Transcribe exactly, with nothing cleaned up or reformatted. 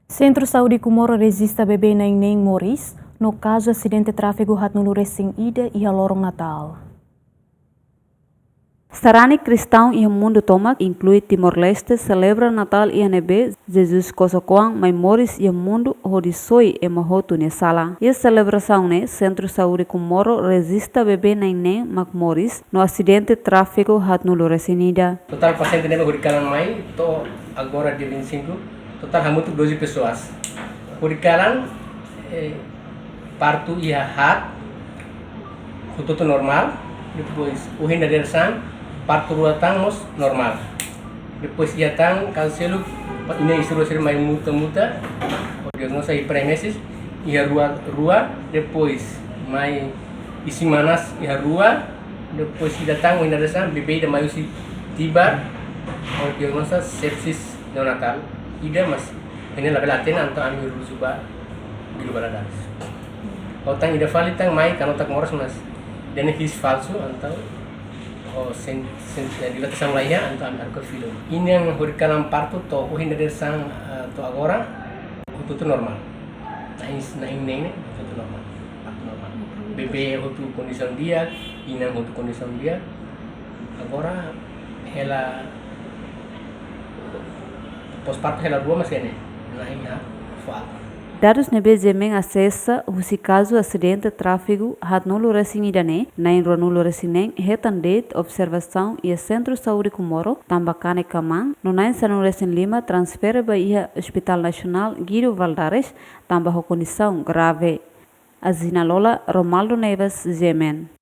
Sentru Saúde Comoro rejista bebé na'in neen moris no kazu asidente tráfegu haatnulu resin ida iha loron Natál. Sarani kristaun iha mundu tomak, inklui Timor-Leste, selebra Natál iha ne'ebé Jesus kosokoan mai moris iha mundu hodi soi ema hotu nia sala. Iha selebrasaun ne'e, Sentru Saúde Comoro rejista bebé na'in neen mak moris no asidente tráfegu haatnulu resin ida. Totál pasiente ne'ebé horikalan mai to'o agora dia vinte e cinco, totál hamutuk doze pessoas. Horikalan, eh, partu iha haat, hotu-hotu normál. Depois, ohin dadeer-saan, partu rua tan mós normál. Depois, iha tan kazu seluk, inan isin rua sira mai muta-muta, ho diagnoza hiperemesis, iha rua, rua, depois, mai isin manas, iha rua, depois, ida tan, ohin dadeer-saan, bebé ida mai husi Tibar, ho diagnoza sepsis neonatál, ida mas, ne'e labele hatene, entaun ami urus ba Guido Valadares. Ho tan ida fali tan mai kanotak moras mas, ida-ne'e his falsu, entaun, ho sen, sen, dilatasaun la iha, entaun ami haruka filo. Inan horikalan partu to'o ohin dadeer-saan, eh, to'o agora, hotu-hotu normál. Na'in, na'in neen ne'e, hotu-hotu normál. Partu normál. Bebé hotu kondisaun di'ak, inan hotu kondisaun di'ak. Agora, hela, pós-partu hela rua mas ne'e, na'in haat fó alta. Dadus ne'ebé GMN asesa husi kazu asidente tráfegu haatnulu resin ida ne'e, na'in ruanulu resin neen hetan de'it observasaun iha Sentru Saúde Comoro, tanba kanek kamaan, no na'in sanulu resin lima transfere ba iha Hospital Nasionál Guido Valadares, tanba ho kondisaun grave. Azina Lola, Romaldo Neves, GMN.